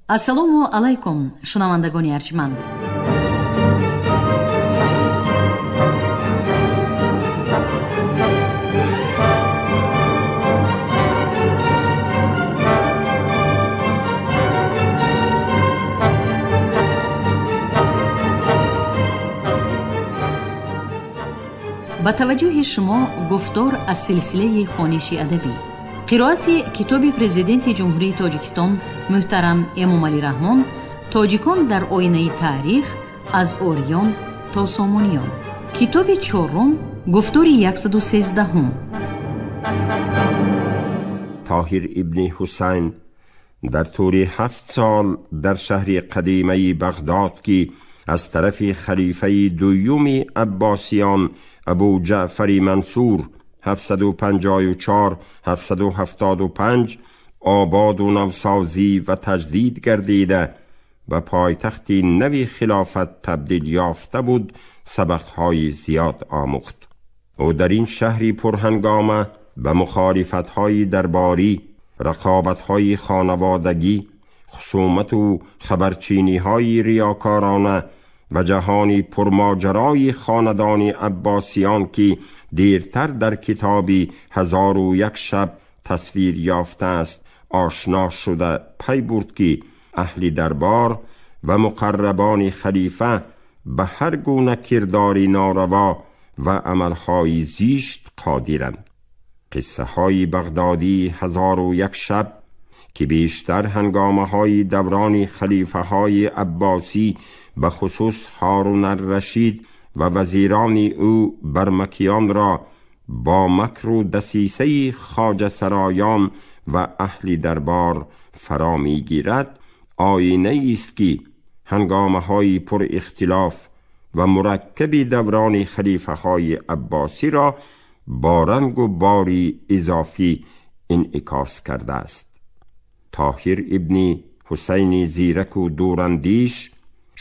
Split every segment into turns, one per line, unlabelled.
Ассалому алайкум, шунавандагони арҷманд. Ба таваҷҷӯҳи шумо гуфтор аз силсилаи хониши адабӣ, қироати китоби Президенти Ҷумҳурии Тоҷикистон муҳтарам Эмомалӣ Раҳмон «Тоҷикон дар оинаи таърих аз ориён то сомониён», китоби чорум, гуфтори 113.
Тоҳир ибни Ҳусайн дар тӯли 7 сол дар шаҳри қадимаи Бағдод, ки аз тарафи халифаи дуюми Аббосиён Абу Ҷаъфари Мансур 754 775 ободу навсозӣ ва таҷдид гардида ба пойтахти нави хилофат табдил ёфта буд, сабақҳои зиёд омӯхт. Ӯ дар ин шаҳри пурҳангома ба мухолифатҳои дарборӣ, рақобатҳои хонаводагӣ, хусумату хабарчиниҳои риёкорона ва ҷаҳони пурмоҷарои хонадони Аббосиён, ки дертар дар китоби «Ҳазору як шаб» тасвир ёфтааст, ошно шуда, пай бурд, ки аҳли дарбор ва муқаррабони халифа ба ҳар гуна кирдори нораво ва амалҳои зишт қодиранд. Қиссаҳои бағдодии «Ҳазору як шаб», ки бештар ҳангомаҳои даврони халифаҳои аббосӣ, ба хусус Ҳорун Аррашид ва вазирони ӯ Бармакиёнро бо макру дасисаи хоҷасароён ва аҳли дарбор фаро мегирад, оинаест, ки ҳангомаҳои пурихтилоф ва мураккаби даврони халифаҳои аббосиро бо рангу бори изофӣ инъикос кардааст. Тоҳир ибни Ҳусайни зираку дурандиш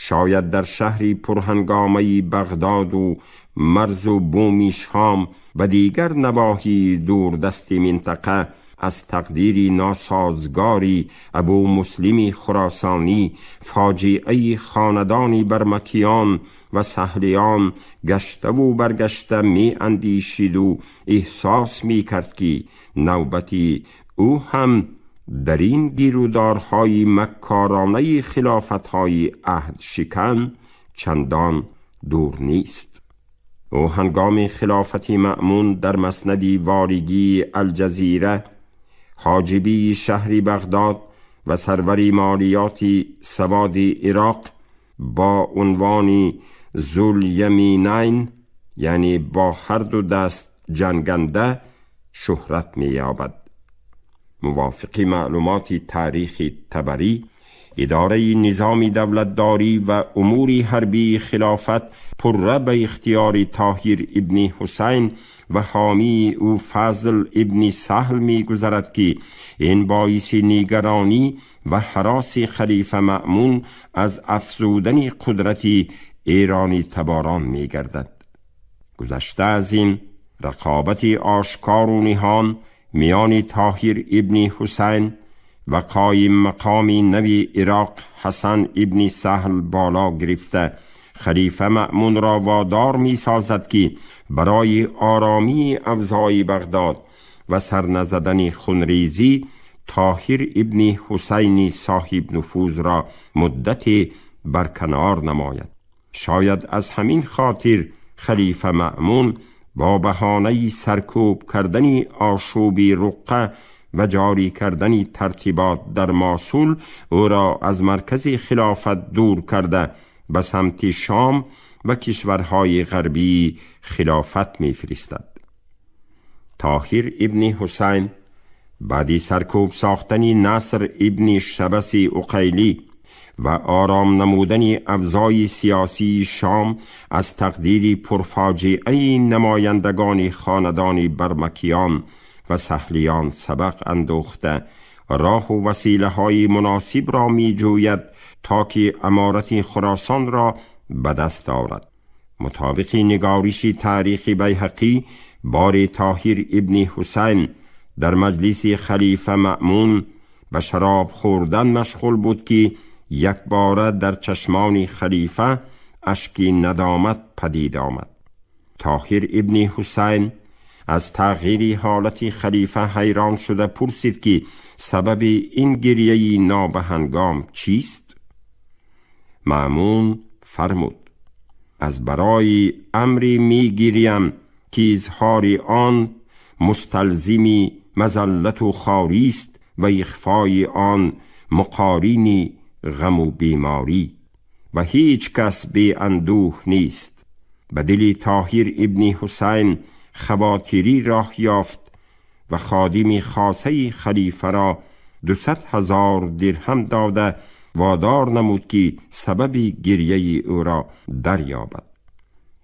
шояд дар шаҳри пурҳангомаи Бағдоду марзу буми Шом ва дигар навоҳии дурдасти минтақа аз тақдири носозгори Абу Муслими Хуросонӣ, фоҷиаи хонадони Бармакиён ва Саҳлиён гаштаву баргашта меандешиду эҳсос мекард, ки навбати ӯ ҳам дар ин гирудорҳои маккоронаи хилофатҳои аҳдшикан чандон дур нест. Ӯ ҳангоми хилофати Маъмун дар маснади воригии Алҷазира, ҳоҷибии шаҳри Бағдод ва сарвари молиёти саводи Ироқ бо унвони Зуляминайн, яъне бо ҳарду даст ҷанганда, шӯҳрат меёбад. Мувофиқи маълумоти таърихи Табарӣ, идораи низоми давлатдорӣ ва умури ҳарбии хилофат пурра ба ихтиёри Тоҳир ибни Ҳусайн ва ҳомии ӯ Фазл ибни Саҳл мегузарад, ки ин боиси нигаронӣ ва ҳароси халифа Маъмун аз афзудани қудрати эронӣ таборон мегардад. Гузашта аз ин, рақобати ошкору ниҳон миёни Тоҳир ибни Ҳусайн ва қоим мақоми нави Ироқ Ҳасан ибни Саҳл боло гирифта, халифа Маъмунро водор месозад, ки барои оромии авзои Бағдод ва сарназадани хунрезӣ Тоҳир ибни Ҳусайни соҳибнуфузро муддате барканор намояд. Шояд аз ҳамин хотир халифа Маъмун бо баҳонаи саркӯб кардани ошӯби Руққа ва ҷорӣ кардани тартибот дар Мосул ӯро аз маркази хилофат дур карда, ба самти Шом ва кишварҳои ғарбии хилофат мефиристад. Тоҳир ибни Ҳусайн баъди саркӯб сохтани Наср ибни Шабаси Уқайлӣ ва ором намудани авзои сиёсии Шом аз тақдири пурфоҷиаи намояндагони хонадони Бармакиён ва Саҳлиён сабақ андӯхта, роҳу василаҳои муносибро меҷӯяд, то ки аморати Хуросонро ба даст орад. Мутобиқи нигориши таърихи Байҳақӣ, бори Тоҳир ибни Ҳусайн дар маҷлиси халифа Маъмун به شراب خوردن مشغول بود که یک باره در چشمان خلیفه اشک ندامت پدید آمد. طاهر ابن حسین از تغییر حالت خلیفه حیران شده پرسید که سبب این گریه نابهنگام چیست؟ مأمون فرمود: از برای امری می گیریم که اظهار آن مستلزم مذلت و خواری است و اخفای آن مقارین غم و بیماری و هیچ کس بی اندوه نیست. به دل طاهر ابن حسین خواطری راه یافت و خادم خاصه خلیفه را 200,000 درهم داده وادار نمود که سبب گریه او را دریابد.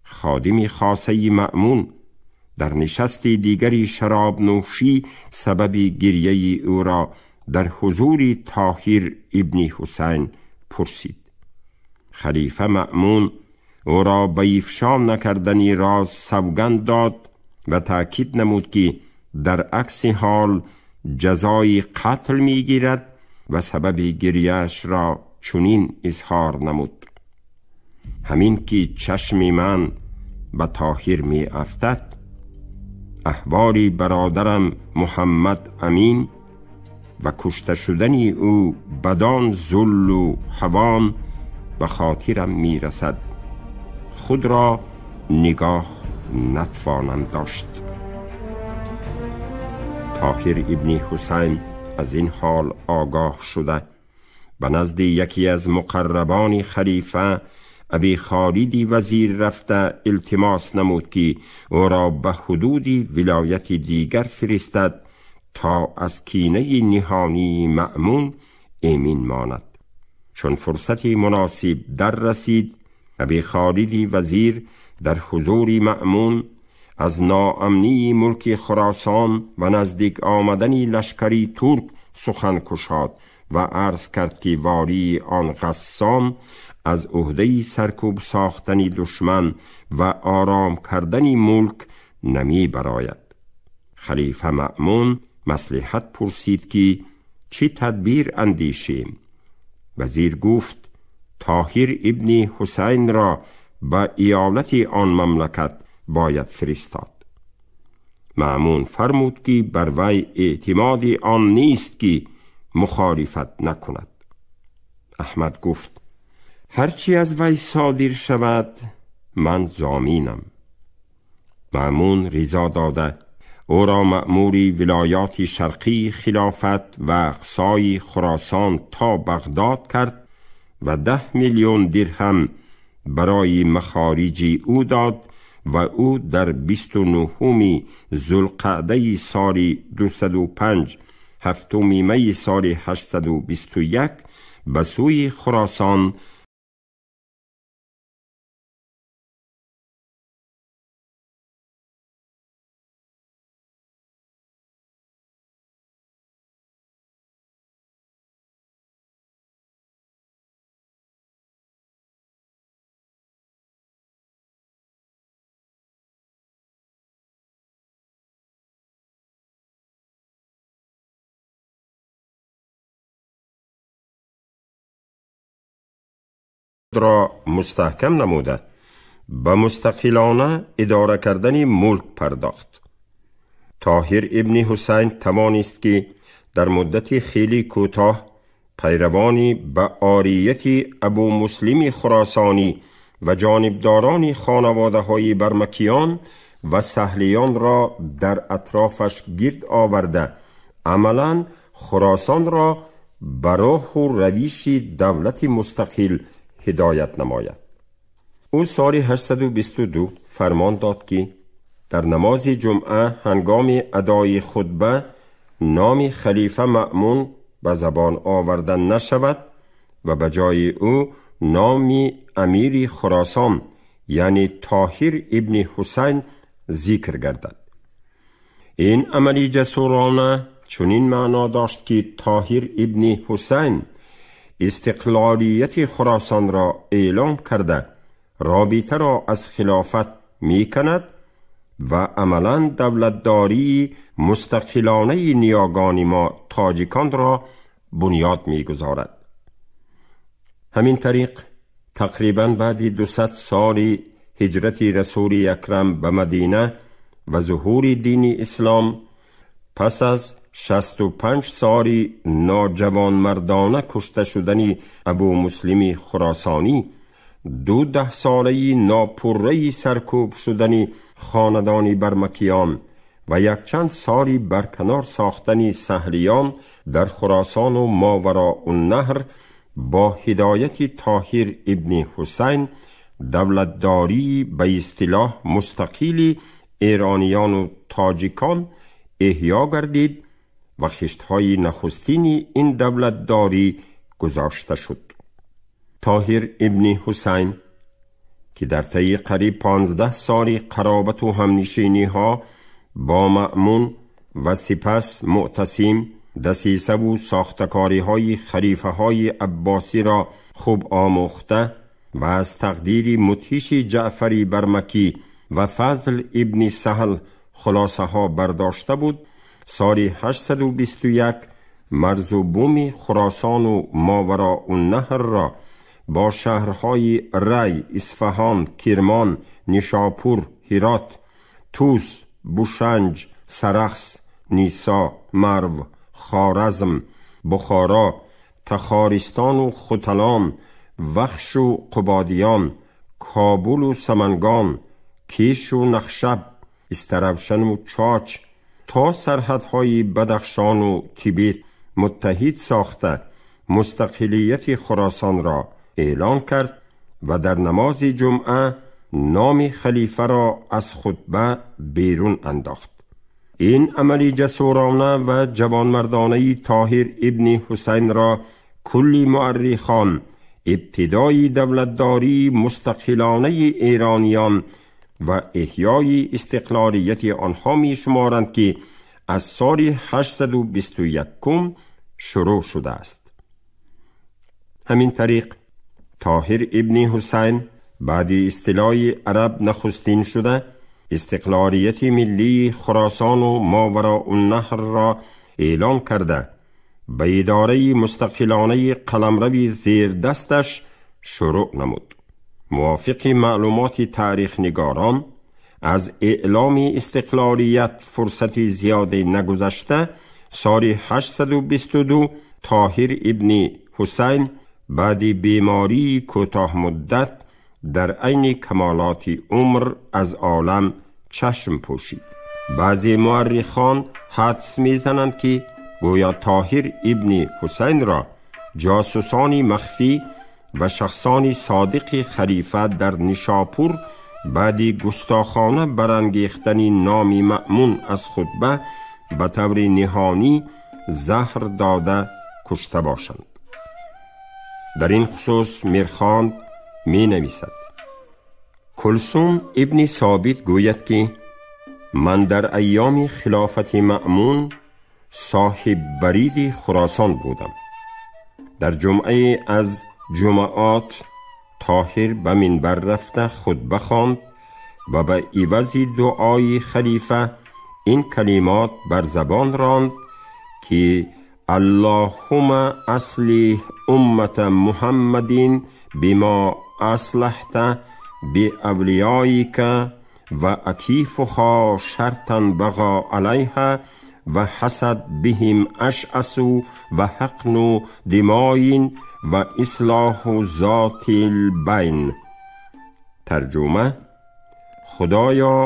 خادم خاصه مأمون در نشست دیگری شراب نوشی سبب گریه او را در حضور طاهر ابن حسین پرسید. خلیفه مأمون او را به افشا نکردن راز سوگند داد و تأکید نمود که در عکس حال جزای قتل میگیرد و سبب گریه‌اش را چنین اظهار نمود: همین که چشم من به طاهر می افتد، احوال برادرم محمد امین و کشته شدن او بدان ذل و هوان به خاطرم می رسد، خود را نگاه نتوانم داشت. طاهر ابن حسین از این حال آگاه شده به نزد یکی از مقربان خلیفه ابی خالدی وزیر رفته التماس نمود که او را به حدود ولایت دیگر فرستد تا از کینه نهانی مأمون ایمن ماند. چون فرصتی مناسب در رسید، ابی خالدی وزیر در حضور مأمون از ناامنی ملک خراسان و نزدیک آمدن لشکری ترک سخن کشاد و عرض کرد که واری آن غسان از عهده سرکوب ساختن دشمن و آرام کردن ملک نمی براید. خلیفه مأمون مصلحت پرسید که چه تدبیر اندیشیم؟ وزیر گفت: طاهر ابن حسین را به ایالت آن مملکت باید فرستاد. مأمون فرمود که بر وی اعتماد آن نیست که مخالفت نکند. احمد گفت: هرچی از وی صادر شود من ضامینم. مأمون رضا داده او را مأمور ولایات شرقی خلافت و اقصای خراسان تا بغداد کرد و 10 میلیون درهم برای مخارج او داد و او در 29 ذوالقعده سال 205 7 می سال 821 به سوی خراسان را مستحکم نموده به مستقلانه اداره کردن ملک پرداخت. طاهر ابن حسین توانست که در مدت خیلی کوتاه پیروانی به عاریت ابو مسلم خراسانی و جانبداران خانواده های برمکیان و سهلیان را در اطرافش گرد آورده عملا خراسان را به راه و روش دولت مستقل هدایت نماید. او سال 822 فرمان داد که در نماز جمعه هنگام ادای خطبه نام خلیفه مأمون به زبان آوردن نشود و به جای او نام امیر خراسان یعنی طاهر ابن حسین ذکر گردد. این عملی جسورانه چنین معنا داشت که طاهر ابن حسین استقلالیت خراسان را اعلام کرده رابطه را از خلافت می کند و عملاً دولتداری مستقلانه نیاگان ما تاجیکان را бунёд мегузорад. Ҳамин тариқ тақрибан баъди 200 соли ҳиҷрати расули акрам ба Мадина ва зуҳури дини ислом, пас аз 65 соли ноҷавонмардона кушта шудани Абумуслими Хуросонӣ, ду даҳсолаи нопурраи саркӯб шудани хонадони Бармакиён ва якчанд соли барканор сохтани саҳлиён дар Хуросону Мовароуннаҳр бо ҳидояти Тоҳир ибни Ҳусайн давлатдории ба истилоҳ мустақили эрониёну тоҷикон эҳё гардид ва хиштҳои нахустини ин давлатдорӣ гузошта шуд. Тоҳир ибни Ҳусайн, ки дар таи қариб 15 соли қаробату ҳамнишиниҳо бо Маъмун ва сипас Муътасим дасисаву сохтакориҳои халифаҳои аббосиро хуб омӯхта ва аз тақдири мудҳиши Ҷаъфари Бармакӣ ва Фазл ибни Саҳл хулосаҳо бардошта буд, соли 821 марзу буми Хуросону Мовароуннаҳрро бо шаҳрҳои Рай, Исфаҳон, Кирмон, Нишопур, Ҳирот, Тус, Бушанҷ, Сарахс, Нисо, Марв, Хоразм, Бухоро, Тахористону Хуталон, Вахшу Қубодиён, Кобулу Самангон, Кишу Нахшаб, Истаравшану Чоч то сарҳадҳои Бадахшону Тибет муттаҳид сохта мустақилияти Хуросонро эълон кард ва дар намози ҷумъа номи халифаро аз хутба берун андохт. Ин амали ҷасурона ва ҷавонмардонаи Тоҳир ибни Ҳусайнро кулли муаррихон ибтидои давлатдории мустақилонаи эрониён ва эҳёи истиқлолияти онҳо мешуморанд, ки аз соли 821 шурӯъ шудааст. Ҳамин тариқ Тоҳир ибни Ҳусайн баъди истилои араб нахустин шуда истиқлолияти миллии Хуросону Мовароуннаҳрро эълон карда ба идораи мустақилонаи қаламрави зердасташ шурӯъ намуд. Мувофиқи маълумоти таърихнигорон, аз эъломи истиқлолият фурсати зиёде нагузашта, соли 822 Тоҳир ибни Ҳусайн баъди бемории кӯтоҳмуддат дар айни камолоти умр аз олам чашм пӯшид. Баъзе муаррихон ҳадс мезананд, ки гӯё Тоҳир ибни Ҳусайнро ҷосусони махфӣ ва шахсони содиқи халифа дар Нишопур баъди густохона барангехтани номи Маъмун аз хутба ба таври ниҳонӣ заҳр дода кушта бошанд. Дар ин хусус Мирхонд менависад: Кулсум ибни Собит гӯяд, ки ман дар айёми хилофати Маъмун соҳиб бариди Хуросон будам. Дар ҷумъае аз ҷумъаот Тоҳир ба минбар рафта хутба хонд ва ба ивази дуои халифа ин калимот бар забон ронд, ки Аллоҳума аслиҳ уммата Муҳаммадин бима аслаҳта биавлиёика ва акифуҳо шартан бағо алайҳа ва ҳасад биҳим ашъасу ва ҳақну димоин ва ислоҳу зотил байн. Тарҷума: Худоё,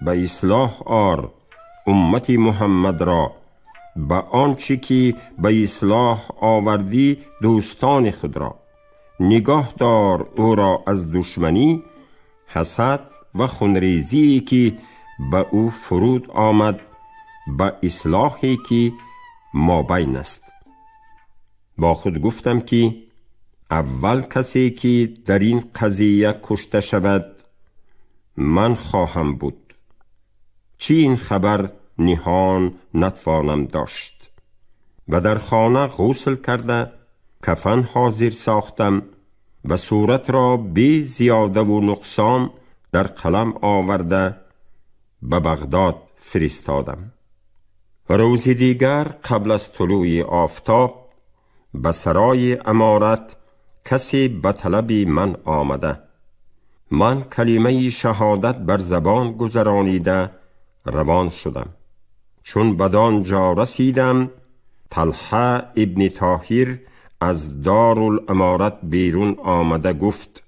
ба ислоҳ ор уммати Муҳаммадро ба он чӣ ки ба ислоҳ овардӣ дӯстони худро, нигоҳ дор ӯро аз душманӣ, ҳасад ва хунрезие ки ба ӯ фуруд омад, ба ислоҳе ки мобайн аст. Бо худ гуфтам, ки аввал касе ки дар ин қазия кушта шавад ман хоҳам буд. Чӣ ин хабар ниҳон натвонам дошт. Ва дар хона ғусл карда кафан ҳозир сохтам ва суратро бе зиёдаву нуқсон дар қалам оварда ба Бағдод фиристодам. Ва рӯзи дигар қабл аз тулӯи офтоб به سرای امارت کسی به طلب من آمده. من کلمه شهادت بر زبان گذرانیده روان شدم. چون بدان جا رسیدم، طلحه ابن طاهر از دارالامارت بیرون آمده گفت: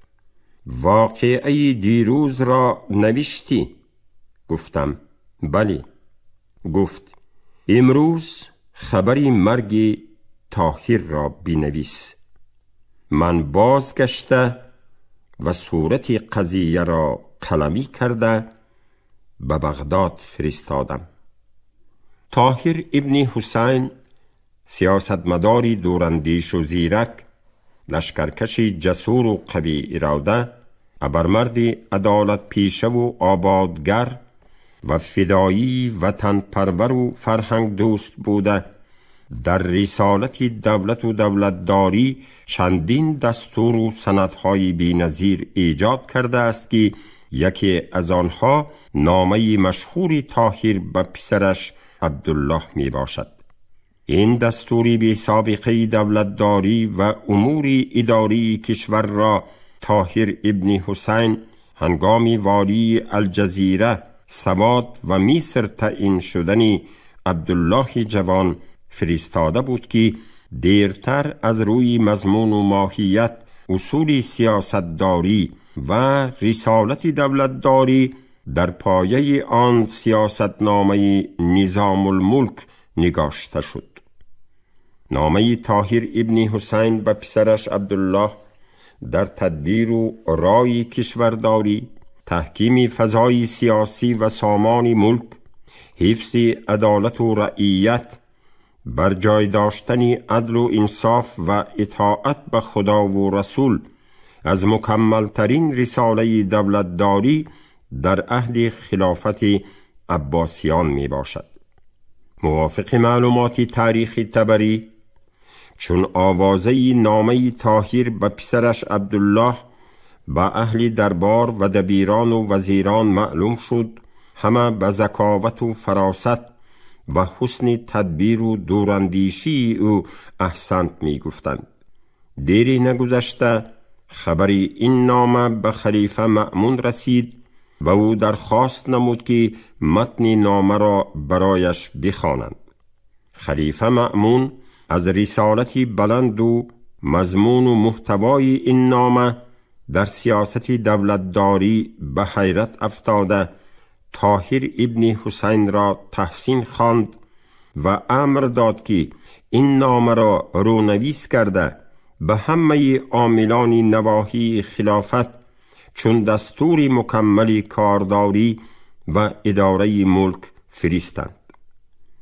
واقعه دیروز را نوشتی؟ گفتم: بلی. گفت: امروز خبری مرگ طاهر را بنویس. من بازگشته و صورت قضیه را قلمی کرده به بغداد فرستادم. طاهر ابن حسین سیاستمداری دوراندیش و زیرک، لشکرکشی جسور و قوی اراده، ابرمرد عدالت پیشه و آبادگر و فدایی وطن پرور و فرهنگ دوست بوده، در رسالت دولت و دولتداری چندین دستور و سندهای بی‌نظیر ایجاد کرده است که یکی از آنها نامه مشهور طاهر به پسرش عبدالله می باشد. این دستوری بی سابقه دولتداری و امور اداری کشور را طاهر ابن حسین هنگام والی الجزیره، سواد و مصر تعیین شدن عبدالله جوان فرستاده بود که دیرتر از روی مضمون و ماهیت اصول سیاستداری و رسالت دولتداری در پایه آن سیاستنامه نظام الملک نگاشته شد. نامه طاهر ابن حسین به پسرش عبدالله در تدبیر و رای کشورداری، تحکیم فضای سیاسی و سامان ملک، حفظ عدالت و رعیت، بر جای داشتن عدل و انصاف و اطاعت به خدا و رسول از مکملترین رساله دولتداری در عهد خلافت عباسیان می باشد. موافق معلومات تاریخ طبری، چون آوازه نامه طاهر به پسرش عبدالله به اهل دربار و دبیران و وزیران معلوم شد، همه به ذکاوت و فراست و حسن تدبیر و دوراندیشی او احسنت می گفتند. دیری نگذشته خبری این نامه به خلیفه مأمون رسید و او درخواست نمود که متن نامه را برایش بخوانند. خلیفه مأمون از رسالت بلند و مضمون و محتوای این نامه در سیاست دولتداری به حیرت افتاده، طاهر ابن حسین را تحسین خواند و امر داد که این نامه را رونویس کرده به همه عاملان نواحی خلافت چون دستور مکمل کارداری و اداره ملک فرستند.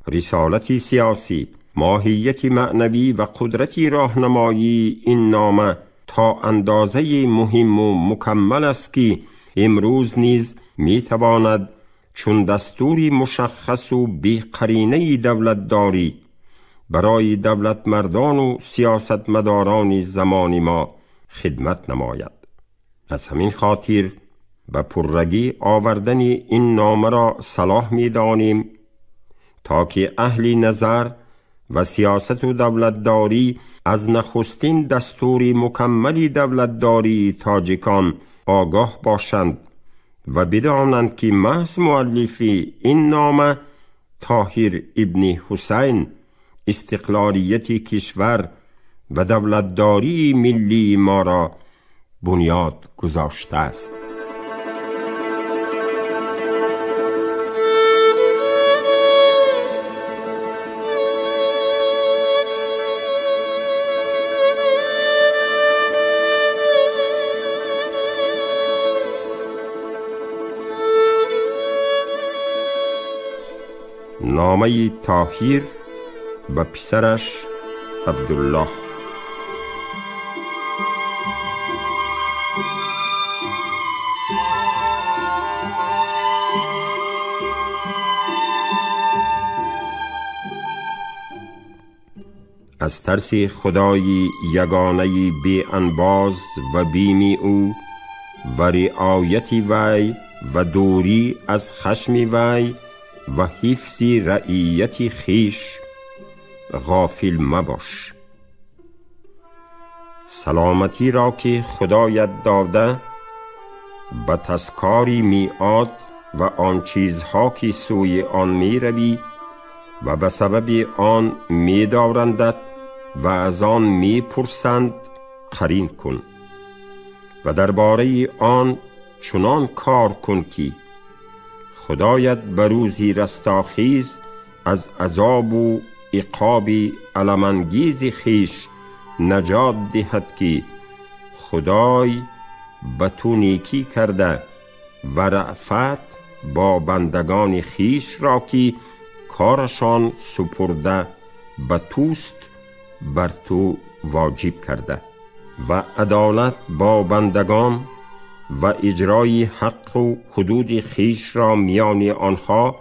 رسالت سیاسی، ماهیت معنوی و قدرت راهنمایی این نامه تا اندازه مهم و مکمل است که امروز نیز می تواند چون دستوری مشخص و بی قرینه دولتداری برای دولت مردان و سیاستمداران زمان ما خدمت نماید. از همین خاطر به پررگی آوردن این نامه را صلاح می دانیم تا که اهل نظر و سیاست و دولتداری از نخستین دستور مکمل دولتداری تاجیکان آگاه باشند و بدانند که محض مؤلفی این نامه طاهر ابن حسین استقلالیت کشور و دولتداری ملی ما را بنیاد گذاشته است. نامه طاهر به پسرش عبدالله. از ترس خدای یگانه بی انباز و بیمی او و رعایت وی و دوری از خشم وی و حفظ رعیت خویش غافل مباش. سلامتی را که خدایت داده به تذکاری میعاد و آن چیزها که سوی آن می روی و به سبب آن می دارندت و از آن می پرسند قرین کن و درباره آن چنان کار کن که خدایت به روزی رستاخیز از عذاب و عقاب الم انگیز خویش نجات دهد که خدای به تو نیکی کرده و رأفت با بندگان خویش را که کارشان سپرده به توست بر تو واجب کرده و عدالت با بندگان و اجرای حق و حدود خویش را میان آنها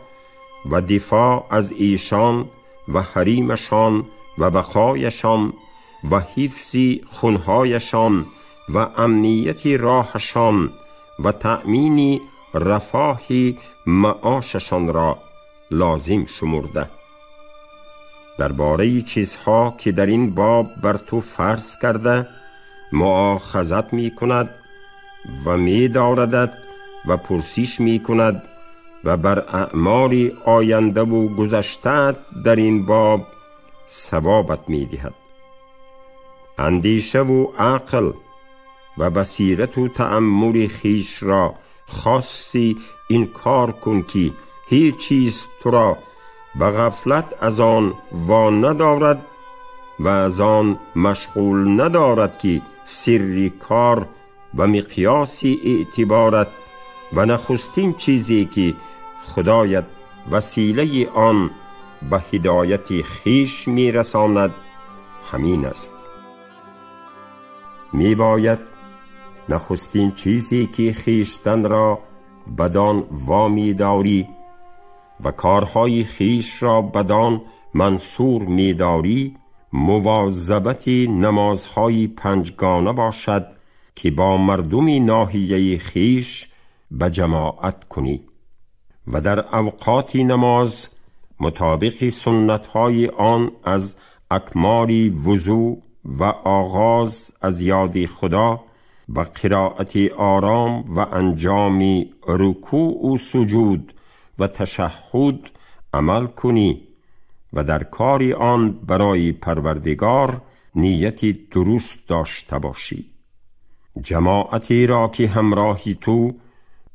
و دفاع از ایشان و حریمشان و بقایشان و حفظ خونهایشان و امنیت راهشان و تأمین رفاه معاششان را لازم شمرده. درباره چیزها که در این باب بر تو فرض کرده مؤاخذت می کند و می داردت و پرسش می کند و بر اعمال آینده و گذشته در این باب ثوابت می دهد. اندیشه و عقل و بصیرت و تأمل خویش را خاصی این کار کن که هیچ چیز تو را به غفلت از آن وا ندارد و از آن مشغول ندارد که سری کار و مقیاس اعتبارت و نخستین چیزی که خدایت وسیله آن به هدایت خویش میرساند همین است. می باید نخستین چیزی که خویشتن را بدان وامی داری و کارهای خویش را بدان منصور می داری مواظبت نمازهای پنجگانه باشد که با مردم ناحیه خویش به جماعت کنی و در اوقات نماز مطابق سنتهای آن از اکمال وضو و آغاز از یاد خدا و قرائت آرام و انجام رکوع و سجود و تشهد عمل کنی و در کار آن برای پروردگار نیت درست داشته باشی. جماعتی را که همراهی تو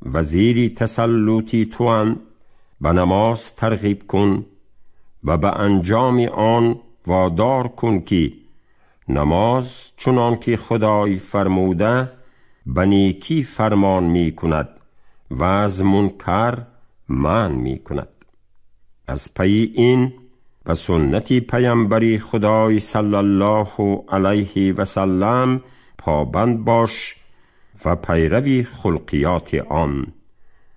و زیر تسلط تو اند به نماز ترغیب کن و به انجام آن وادار کن که نماز چنان که خدای فرموده به نیکی فرمان می کند و از منکر منع می کند. از پی این به سنت پیامبری خدای صلی الله علیه و سلم پابند باش و پیروی خلقیات آن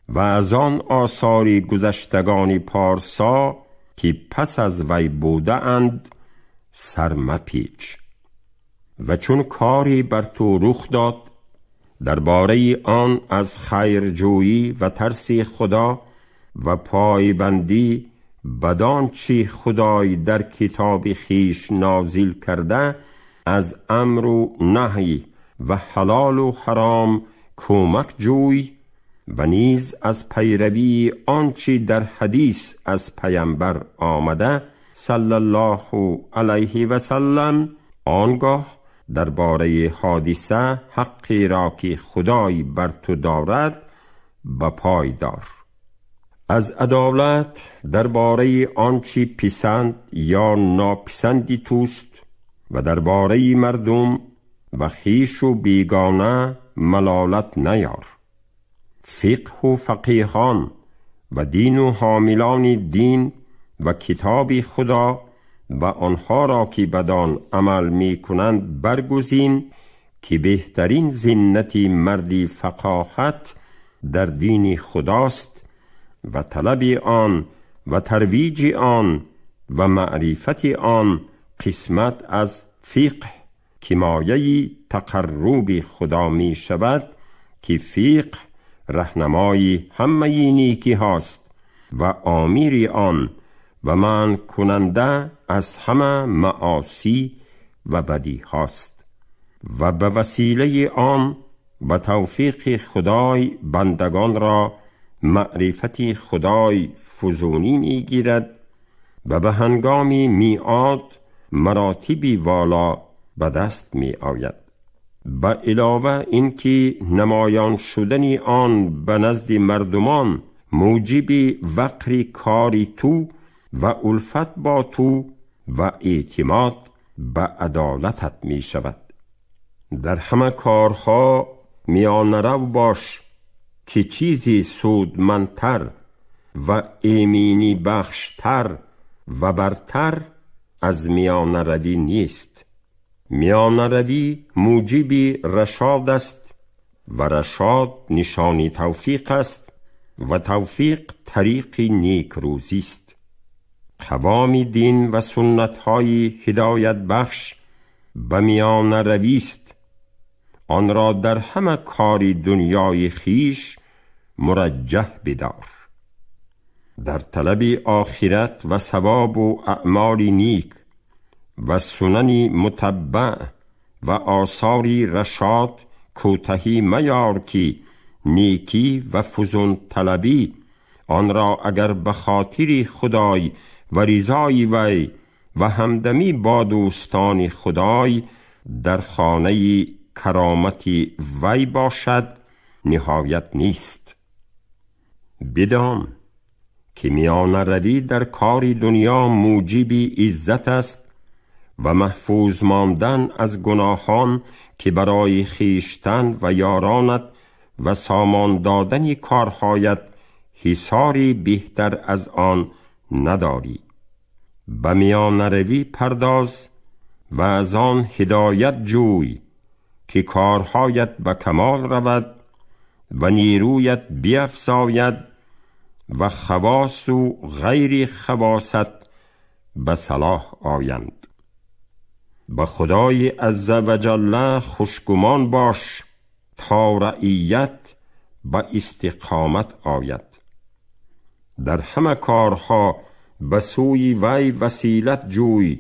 و از آن آثار گذشتگان پارسا که پس از وی بوده اند سر مپیچ. و چون کاری بر تو رخ داد درباره آن از خیرجویی و ترس خدا و پایبندی بدان چی خدای در کتاب خویش نازل کرده از امر و نهی و حلال و حرام کمک جوی و نیز از پیروی آنچه در حدیث از پیامبر آمده صلی الله علیه و سلم، آنگاه درباره حادثه حقی را که خدای بر تو دارد به پای دار. از عدالت درباره آنچه پسند یا ناپسندی توست و درباره مردم و خویش و بیگانه ملالت نیار. فقه و فقیهان و دین و حاملان دین و کتاب خدا و آنها را که بدان عمل می کنند برگزین که بهترین زینت مردی فقاهت در دین خداست و طلب آن و ترویج آن و معرفت آن قسمت از فقه که مایه تقرب خدا می شود که فقه رهنمای همه نیکی هاست و آمیر آن و من کننده از همه معاصی و بدی هاست. و به وسیله آن به توفیق خدای بندگان را معرفت خدای فزونی میگیرد و به هنگام میعاد مراتبی والا به دست می آید. به علاوه اینکه نمایان شدن آن به نزد مردمان موجب وقر کاری تو و الفت با تو و اعتماد به عدالتت می شود. در همه کارها میانه رو باش که چیزی سودمندتر و ایمینی بخشتر و برتر از میانه روی نیست. میانه روی موجب رشاد است و رشاد نشانی توفیق است و توفیق طریق نیک روزی است. قوام دین و سنت های هدایت بخش به میانه روی است. آن را در همه کاری دنیای خیش مرجح بدار. در طلب آخرت و ثواب و اعمال نیک و سنن متبع و آثار رشاد کوتاهی میار که نیکی و فزون طلبی آن را اگر به خاطر خدای و رضای وی و همدمی با دوستان خدای در خانه کرامت وی باشد نهایت نیست. بدان که میانه روی در کار دنیا موجب عزت است و محفوظ ماندن از گناهان که برای خویشتن و یارانت و سامان دادن کارهایت حصاری بهتر از آن نداری. به میانه روی پرداز و از آن هدایت جوی که کارهایت به کمال رود و نیرویت بیفزاید و خواص و غیر خواصت به صلاح آیند. به خدای عز و جل خوشگمان باش تا رعیت به استقامت آید. در همه کارها به سوی وی وسیلت جوی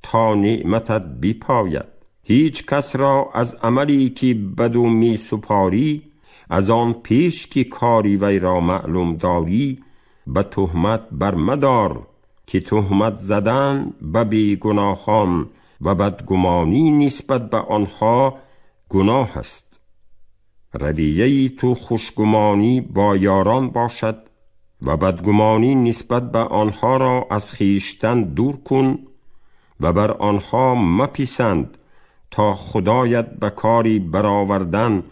تا نعمتت بپاید. هیچ کس را از عملی که بدو می سپاری از آن پیش که کاری وی را معلوم داری به تهمت برمدار که تهمت زدن به بیگناهان و بدگمانی نسبت به آنها گناه است. رویه تو خوشگمانی با یاران باشد و بدگمانی نسبت به آنها را از خویشتن دور کن و بر آنها مپسند تا خدایت به کاری برآوردن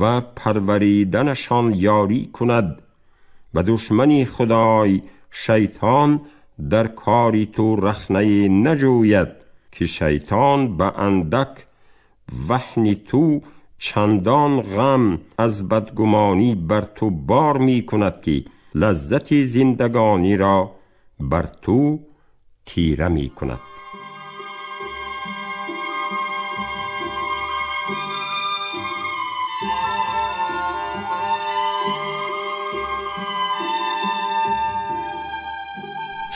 و پروریدنشان یاری کند و دشمنی خدای شیطان در کاری تو رخنه نجوید که شیطان به اندک وهن تو چندان غم از بدگمانی بر تو بار می کند که لذت زندگانی را بر تو تیره می کند.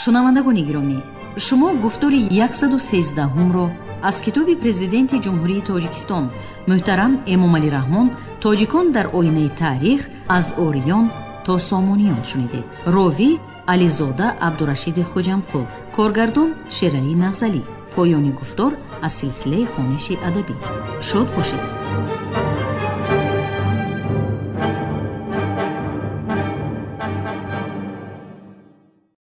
Шунавандагони гиромӣ, шумо гуфтори 113-ҳумро аз китоби Президенти Ҷумҳурии Тоҷикистон муҳтарам Эмомалӣ Раҳмон «Тоҷикон дар оинаи таърих аз ориён то сомониён» шунидед. Ровӣ Ализода Абдурашиди Хоҷамқул, коргардон Шералӣ Нағзалӣ. Поёни гуфтор аз силсилаи хониши адабӣ. Шод бошед.